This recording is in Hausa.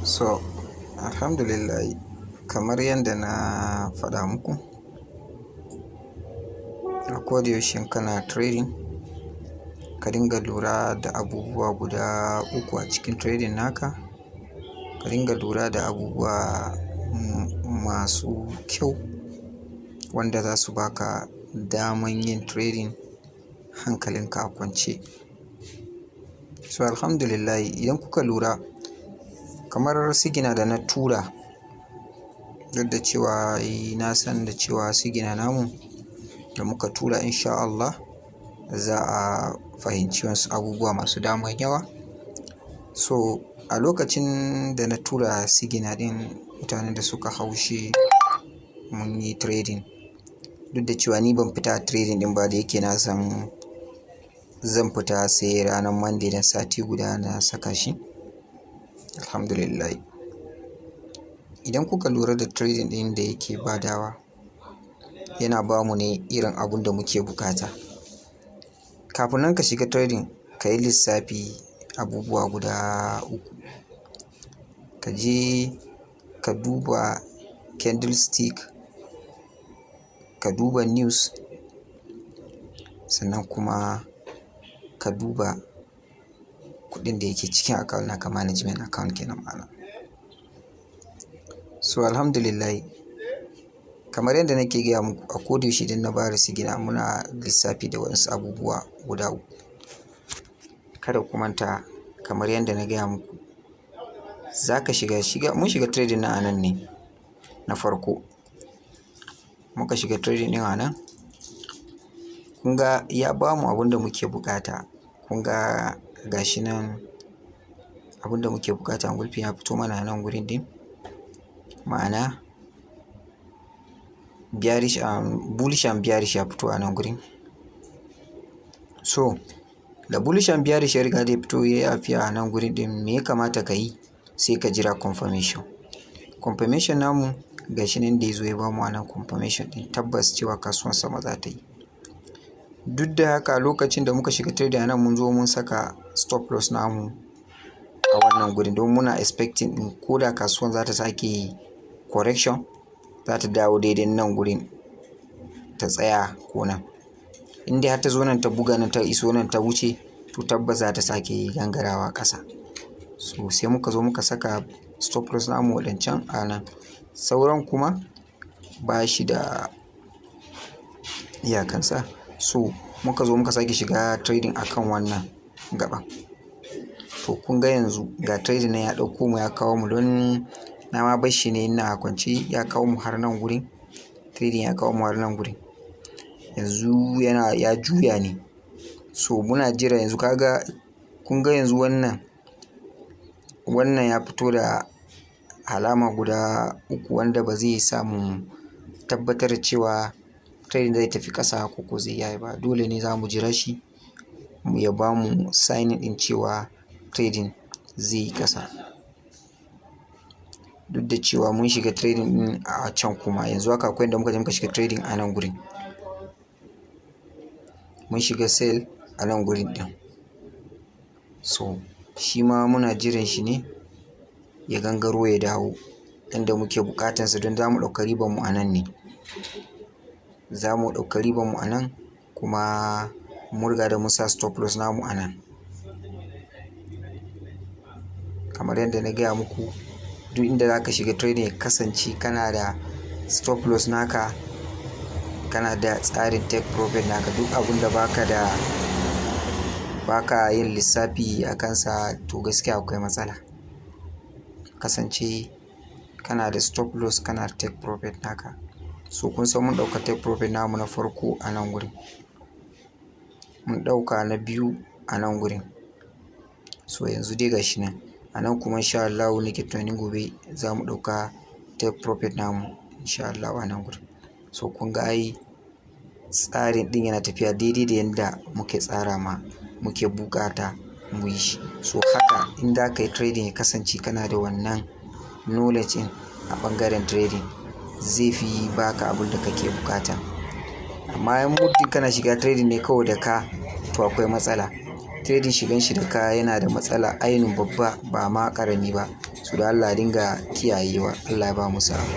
So, alhamdulillah, kamar yadda na faɗa muku, a koda yaushe in kana trading, ka dinga lura da abubuwa guda uku a cikin trading naka. Ka dinga lura da abubuwa masu kyau wanda za su baka daman yin trading hankalinka a kwance. So alhamdulillah, idan kuka lura kamar signal da na tura, duk da cewa na san da cewa signal namu da muka tura in sha Allah za a fahimci wasu abubuwa masu daman yawa. So a lokacin da na tura signal ɗin, mutanen da suka hau shi mun yi trading. Duk da cewa ni ban fita trading ɗin ba, da yake na san zan fita sai ranar Monday na sati guda na saka shi. Alhamdulillah. Idan kuka lura da trading ɗin da yake badawa, yana bamu ne irin abun da muke bukata. Kafin nan ka shiga trading, ka yi lissafi abubuwa guda uku. Ka je ka duba candlestick, ka duba news, sannan kuma ka duba kuɗin da yake cikin account naka, management account kenan ma'ana. So alhamdulillah, kamar yadda nake gaya muku, a koda yaushe idan na bada signal muna lissafi da wasu abubuwa guda uku. Kada ku manta, kamar yadda na gaya muku, za ka shiga, mun shiga trading na anan ne na farko. Muka shiga trading ɗin anan. Kun ga ya bamu abun da muke bukata. Kun ga gashi nan abun da muke bukata, engulfing ya fito mana nan gurin ɗin. Ma'ana bearish and bullish and bearish ya fito a nan gurin. So da bullish and bearish ya riga da ya fito, ya yi appear a nan gurin ɗin, me ya kamata ka yi? Sai ka jira confirmation. Confirmation namu gashi nan da ya zo ya bamu a nan, confirmation ɗin tabbas cewa kasuwan sama za ta yi. Duk da haka, lokacin da muka shiga trading a nan, mun zo mun saka stop loss namu a wannan gurin, don muna expecting ɗin ko da kasuwan za ta sake correction, za ta dawo daidai nan gurin ta tsaya ko nan. In dai har ta zo nan, ta buga nan, ta iso nan, ta wuce, to tabbas za ta sake gangarawa ƙasa. So sai muka zo muka saka stop loss namu waɗancan a nan. Sauran kuma ba shi da iyakansa. So muka zo muka sake shiga trading akan wannan gaɓan. To kun ga yanzu ga trading nan ya ɗauko mu, ya kawo mu, don na ma bar shi ne ina kwance, ya kawo mu har nan gurin. Trading ya kawo mu har nan gurin. Yanzu yana ya juya ne. So muna jira yanzu. Kaga, kun ga yanzu wannan ya fito da alama guda uku wanda ba zai samu tabbatar da cewa trading zai tafi ƙasa ko zai yi ba. Dole ne za mu jira shi ya bamu sign ɗin cewa trading zai yi ƙasa. Duk da cewa mun shiga trading ɗin a can, kuma yanzu haka akwai inda muka je muka shiga trading a nan gurin. Mun shiga sell a nan gurin ɗin. So shi ma muna jiran shi ne ya gangaro ya dawo inda muke buƙatansa, don za mu ɗauka ribar mu a nan ne. Za mu ɗauka ribar mu a nan, kuma mun riga da mun sa stop loss namu a nan. Kamar yadda na gaya muku, duk inda za ka shiga trading, ya kasance kana da stop loss naka, kana da tsarin take profit naka. Duk abun da baka da, baka yin lissafi a kansa, to gaskiya akwai matsala. Kasance kana da stop loss, kana da take profit naka. So kun san mun ɗauka take profit namu na farko a nan gurin. Mun ɗauka na biyu a nan gurin. So yanzu dai gashi nan. A nan kuma in sha Allahu nake tunanin gobe za mu ɗauka take profit namu in sha Allahu a nan gurin. So kun ga ai tsarin ɗin yana tafiya daidai da yanda muke tsara ma muke buƙata mu yi shi. So haka in za ka yi trading, ya kasance kana da wannan knowledge ɗin a ɓangaren trading, zai fi baka abun da kake buƙata. Amma in muddin kana shiga trading ne kawai da ka, to akwai matsala. Trading shigan shi da ka yana da matsala ainun babba, ba ma ƙarami ba. So da Allah dinga kiyayewa, Allah ya ba mu sa'a.